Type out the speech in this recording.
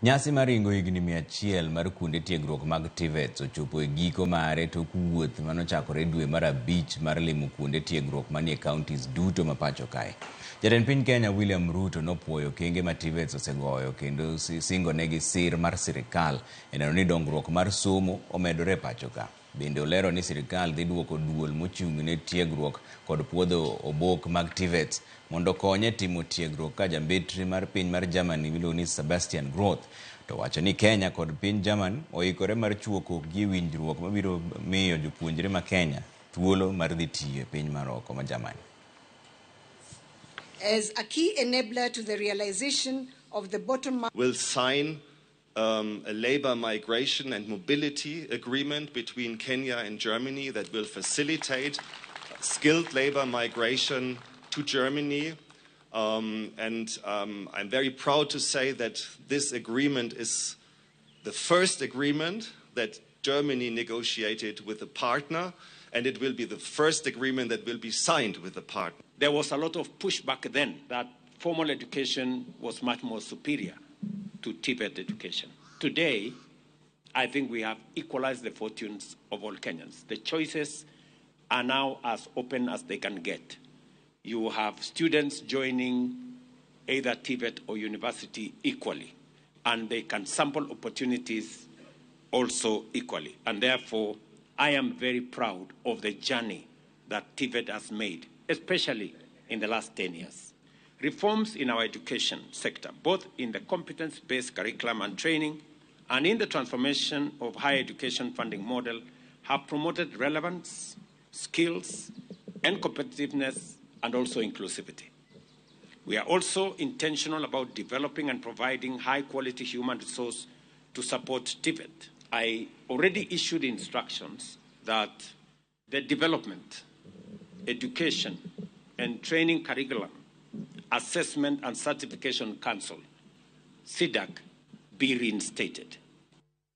Nyasi mar ringo higni 100 mar kuonde tiegruok mag TVETs ochopo e giko mare tok wuoth manochakore dwe mar abich mar limo kuonde tiegruok manie counties duto ma pacho kae. Jatend piny Kenya William Ruto nopuoyo okenge ma TVETs osegoyo kendo singo negi sir mar sirikal e neno ni dongruok mar somo omedore e pacho ka. Bende olero ni sirikal dhi duoko duol mochung' ne tiegruok kod puodho obok mag TVETs mondo okony e timo tiegruok ka jambetri mar piny mar Germany miluongo ni Sebastian Groth to wacho ni Kenya kod piny Germany oikore mar chuo kokgi e winjruok mabiro miyo jopuonjre ma Kenya thuolo mar dhi tiyo e piny mar oko ma Germany. As a key enabler to the realization of the bottom will sign a labor migration and mobility agreement between Kenya and Germany that will facilitate skilled labor migration to Germany. And I'm very proud to say that this agreement is the first agreement that Germany negotiated with a partner, and it will be the first agreement that will be signed with a partner. There was a lot of pushback then that formal education was much more superior to TVET education. Today, I think we have equalized the fortunes of all Kenyans. The choices are now as open as they can get. You have students joining either TVET or university equally, and they can sample opportunities also equally. And therefore, I am very proud of the journey that TVET has made, especially in the last 10 years. Reforms in our education sector, both in the competence-based curriculum and training and in the transformation of higher education funding model, have promoted relevance, skills, and competitiveness, and also inclusivity. We are also intentional about developing and providing high-quality human resource to support TVET. I already issued instructions that the development, education, and training curriculum Assessment and Certification Council, CDAC, be reinstated.